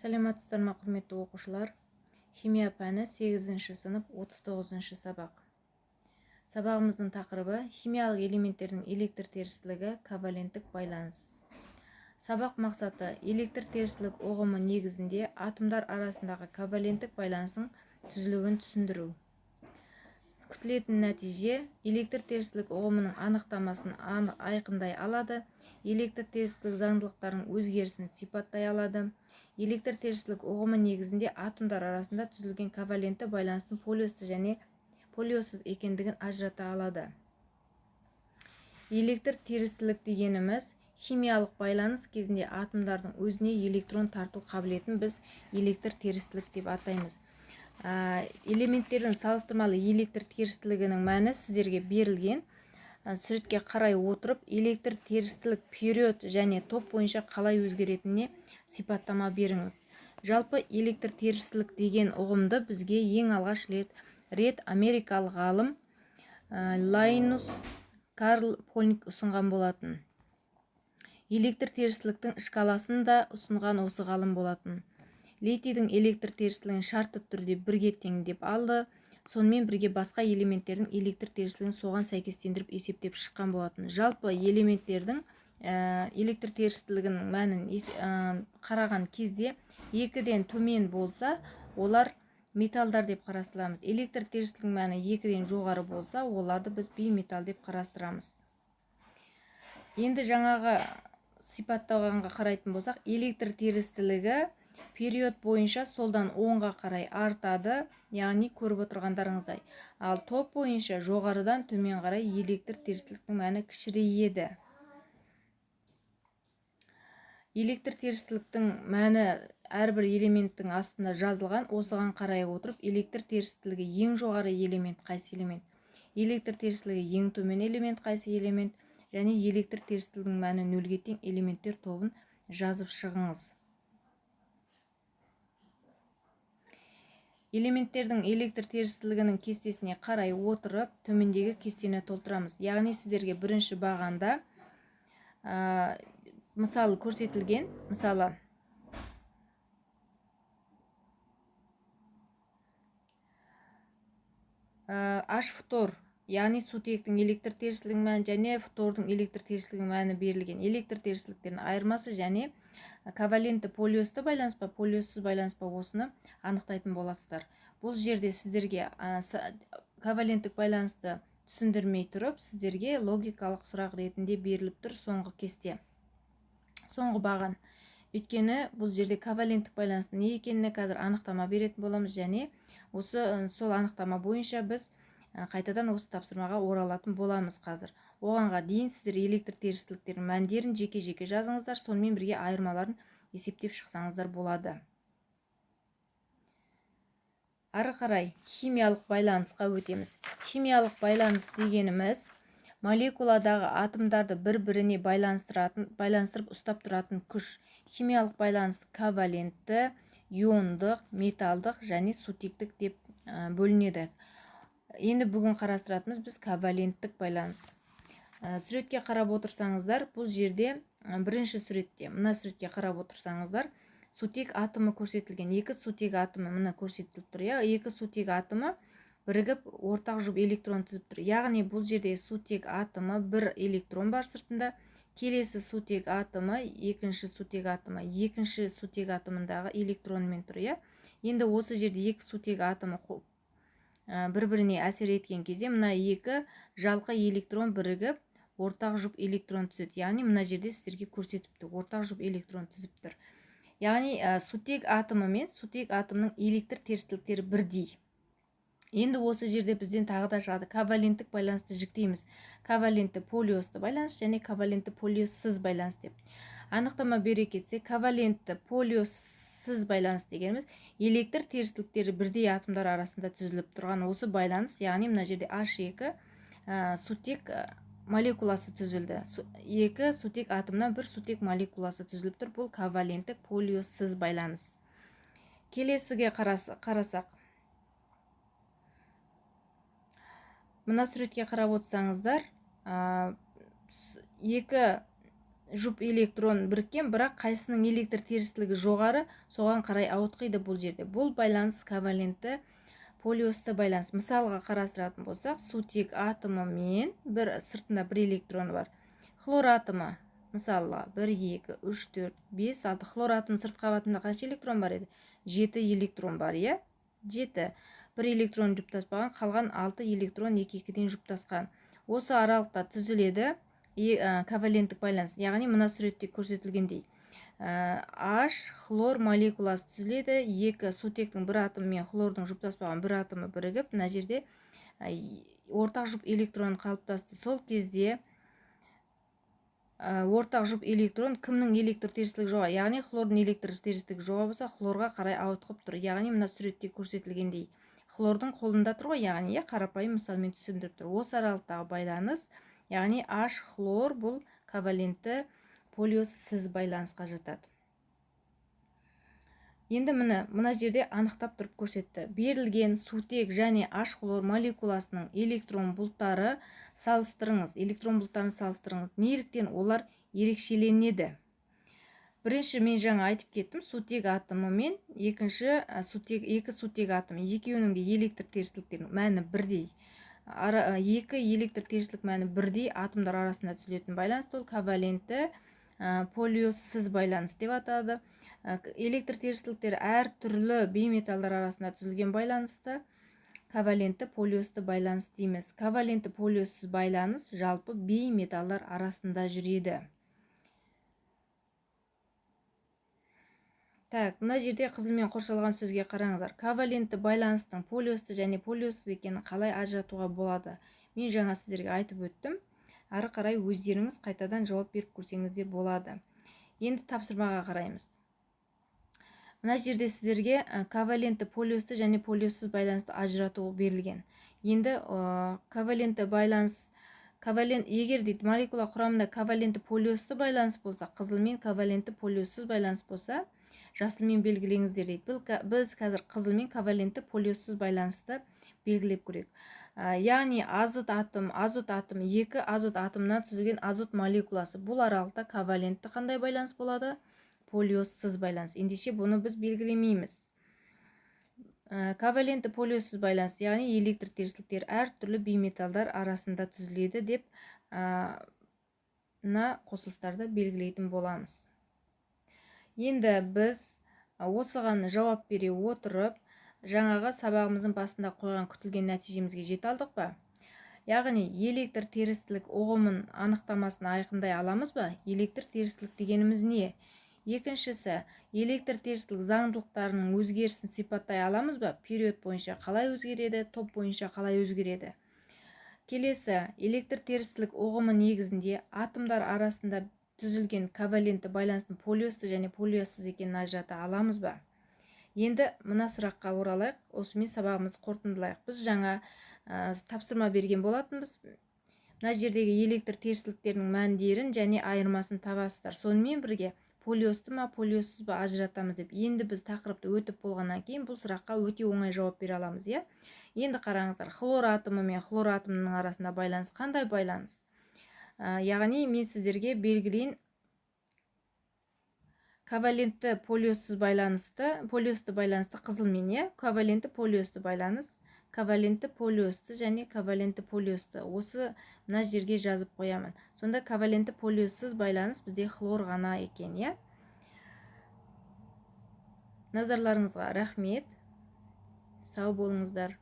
Сәлеметсіздер ме, құрметті оқушылар? Химия пәні 8-ші сынып 39-шы сабақ. Сабағымыздың тақырыбы химиялық элементтердің электр терістілігі, коваленттік байланыс. Сабақ мақсаты электр терістілік ұғымы негізінде атомдар арасындағы коваленттік байланыстың түзілуін түсіндіру. Күтілетін нәтиже электр терістілік ұғымының анықтамасын айқындай алады, электр терістілік заңдылықтарының өзгерісін сипаттай алады, электр терістілік ұғымы негізінде атомдар арасында түзілген ковалентті байланыстың полюсті және полюссіз екендігін ажырата алады. Электр терістілік дегеніміз химиялық байланыс кезінде атомдардың өзіне электрон тарту қабілетін біз электр терістілік деп атаймыз. Элементтердің салыстырмалы электр терістілігінің мәні сіздерге берілген. Суретке қарай отырып, электр терістілік период және топ бойынша қалай өзгеретініне сипаттама беріңіз. Жалпы электр терістілік деген ұғымды бізге ең алғаш рет америкалық ғалым Лайнус Карл Полинг ұсынған болатын. Электр терістіліктің шкаласын да ұсынған осы ғалым болатын. Литийдің электр терістілігін шартты түрде бірге тең деп алды. Сонымен бірге басқа элементтердің электр терістілігін соған сәйкестендіріп есептеп шыққан болатын. Жалпы элементтердің электр терістілігінің мәнін қараған кезде 2-ден төмен болса, олар металдар деп қарастырамыз. Электр терістілігінің мәні 2-ден жоғары болса, оларды біз бейметалл деп қарастырамыз. Енді жаңағы сипаттағанға қарайтын болсақ, электр терістілігі период бойынша солдан оңға қарай артады, яғни көріп отырғандарыңыздай. Ал топ бойынша жоғарыдан төмен қарай электр терістіліктің мәні кішірейеді. Электр терістіліктің мәні әрбір элементтің астында жазылған. Осыған қарай отырып, электр терістілігі ең жоғары элемент қайсы элемент, электр терістілігі ең төмен элемент қайсы элемент және электр терістілігінің мәні нөлге тең элементтер тобын жазып шығыңыз. Элементтердің электр терістілігінің кестесіне қарай отырып, төмендегі кестені толтырамыз. Яғни сіздерге бірінші бағанда мысалы көрсетілген, мысалы H фтор, яғни сутектің электр терістілігінің мәні және фтордың электр терістілігінің мәні берілген. Электр терістіліктерінің айырмасы және ковалентті полюсті байланыс па, полюссіз байланыс па, осыны анықтайтын боласыздар. Бұл жерде сіздерге коваленттік байланысты түсіндірмей тұрып, сіздерге логикалық сұрақ ретінде беріліп тұр соңғы кесте, соңғы баған. Өйткені бұл жерде коваленттік байланыстың не екеніне қазір анықтама беретін боламыз және сол анықтама бойынша біз қайтадан осы тапсырмаға оралатын боламыз қазір. Оғанға дейін сіздер электр терістіліктерінің мәндерін жеке-жеке жазыңыздар, сонымен бірге айырмаларын есептеп шықсаңыздар болады. Ары қарай химиялық байланысқа өтеміз. Химиялық байланыс дегеніміз молекуладағы атомдарды бір-біріне байланыстырып ұстап тұратын күш. Химиялық байланыс ковалентті, иондық, металдық және сутектік деп бөлінеді. Енді бүгін қарастыратынымыз біз коваленттік байланыс. Суретке қарап отырсаңыздар, бұл жерде, бірінші суретте, мына суретке қарап отырсаңыздар, сутек атомы көрсетілген. Екі сутек атомы мына көрсетіліп тұр, иә? Екі сутек атомы бірігіп ортақ жұп электрон түзіп тұр. Яғни бұл жерде сутек атомы бір электрон бар сыртында, келесі сутек атомы, екінші сутек атомы, екінші сутек атомындағы электронмен тұр, иә? Енді осы жерде екі сутек атомы бір-біріне әсер еткен кезде мына екі жалқы электрон бірігіп ортақ жұп электрон түзеді. Яғни мына жерде сіздерге көрсетіп тұр, ортақ жұп электрон түзіп тұр. Яғни сутек атомы мен сутек атомының электр терістіліктері бірдей. Енді осы жерде бізден тағы да шығады. Коваленттік байланысты жіктейміз. Ковалентті полюсті байланыс және ковалентті полюссіз байланыс деп. Анықтама бере кетсек, ковалентті полюссіз байланыс дегеніміз электр терістіліктері бірдей атомдар арасында түзіліп тұрған осы байланыс, яғни мына жерде H екі, сутек молекуласы түзілді. Екі сутек атомнан бір сутек молекуласы түзіліп тұр. Бұл коваленттік полюссіз байланыс. Келесіге қарасақ. Мына суретке қарап отырсаңыздар, екі жұп электрон біріккен, бірақ қайсының электр терістілігі жоғары, соған қарай ауытқиды бұл жерде. Бұл байланыс ковалентті полюсті байланыс. Мысалға қарастыратын болсақ, сутек атомы мен бір сыртында бір электроны бар. Хлор атомы, мысалға, 1, 2, 3, 4, 5, 6. Хлор атомының сырт қабатында қанша электрон бар еді? 7 электрон бар, иә? 7. Бір электрон жұптаспаған, қалған 6 электрон 2-2-ден жұптасқан. Осы аралықта түзіледі коваленттік байланыс, яғни мына суретте көрсетілгендей. H хлор молекуласы түзіледі, екі сутектің бір атомы мен хлордың жұптаспаған бір атомы бірігіп, мына жерде ортақ жұп электрон қалыптасты. Сол кезде ортақ жұп электрон кімнің электр терістілігі жоғары, яғни хлордың электр терістілігі жоғары болса, хлорға қарай ауытқып тұр. Яғни мына суретте көрсетілгендей хлордың қолында тұр ғой, яғни қарапайым мысалмен түсіндіріп тұр. Осы аралықтағы байланыс, яғни H хлор, бұл ковалентті полюссіз байланысқа жатады. Енді міне мына жерде анықтап тұрып көрсетті. Берілген сутек және H хлор молекуласының электрон бұлттары салыстырыңыз. Электрон бұлттарын салыстырыңыз. Неліктен олар ерекшеленеді? Бірінші, мен жаңа айтып кеттім, сутек атомы мен екінші сутек, екі сутек атомы, екеуінің де электр терістіліктерінің мәні бірдей. Екі электр терістілік мәні бірдей атомдар арасында түзілетін байланыс ол ковалентті полюссіз байланыс деп атады. Электр терістіліктері әртүрлі бейметалдар арасында түзілген байланысты ковалентті полюсті байланыс дейміз. Ковалентті полюссіз байланыс жалпы бейметалдар арасында жүреді. Так, мына жерде қызылмен қоршалған сөзге қараңыздар. Ковалентті байланыстың полюсті және полюссіз екенін қалай ажыратуға болады? Мен жаңа сіздерге айтып өттім. Ары қарай өздеріңіз қайтадан жауап беріп көрсеңіздер болады. Енді тапсырмаға қараймыз. Мына жерде сіздерге ковалентті полюсті және полюссіз байланысты ажырату берілген. Енді ковалентті байланыс, ковалент, егер дейді молекула құрамында ковалентті полюсті байланыс болса, қызылмен ковалентті полюссіз байланыс болса, жасылмен белгілеңіздер дейді. Біз қазір қызылмен ковалентті полюссіз байланысты белгілеп көрейік. Яғни азот атом, екі азот атомынан түзілген азот молекуласы. Бұл аралықта ковалентті қандай байланыс болады? Полюссіз байланыс. Ендеше бұны біз белгілемейміз. Ковалентті полюссіз байланыс, яғни электр терістіліктері әртүрлі бейметалдар арасында түзіледі деп мына қосылыстарды белгілейтін боламыз. Енді біз осыған жауап бере отырып, жаңағы сабағымыздың басында қойған күтілген нәтижемізге жете алдық па? Яғни электр терістілік ұғымын анықтамасын айқындай аламыз ба? Электр терістілік дегеніміз не? Екіншісі, электр терістілік заңдылықтарының өзгерісін сипаттай аламыз ба? Период бойынша қалай өзгереді, топ бойынша қалай өзгереді? Келесі, электр терістілік ұғымы негізінде атомдар арасында түзілген ковалентті байланыстың полюсті және полюссіз екенін ажырата аламыз ба? Енді мына сұраққа оралайық, осымен сабағымызды қорытындылайық. Біз жаңа тапсырма берген болатынбыз. Мына жердегі электр терістіліктерінің мәндерін және айырмасын табасыздар. Сонымен бірге полюсті ма, полюссіз ба ажыратамыз деп. Енді біз тақырыпты өтіп болғаннан кейін бұл сұраққа өте оңай жауап бере аламыз, иә? Енді қараңыздар, хлор атомы мен хлор атомының арасында байланыс қандай байланыс? Яғни мен сіздерге белгілейін, ковалентті полюссіз байланысты, полюсті байланысты қызылмен, иә? Ковалентті полюсті байланыс, ковалентті полюсті және ковалентті полюсті. Осы мына жерге жазып қоямын. Сонда ковалентті полюссіз байланыс бізде хлор ғана екен, иә? Назарларыңызға рахмет. Сау болыңыздар.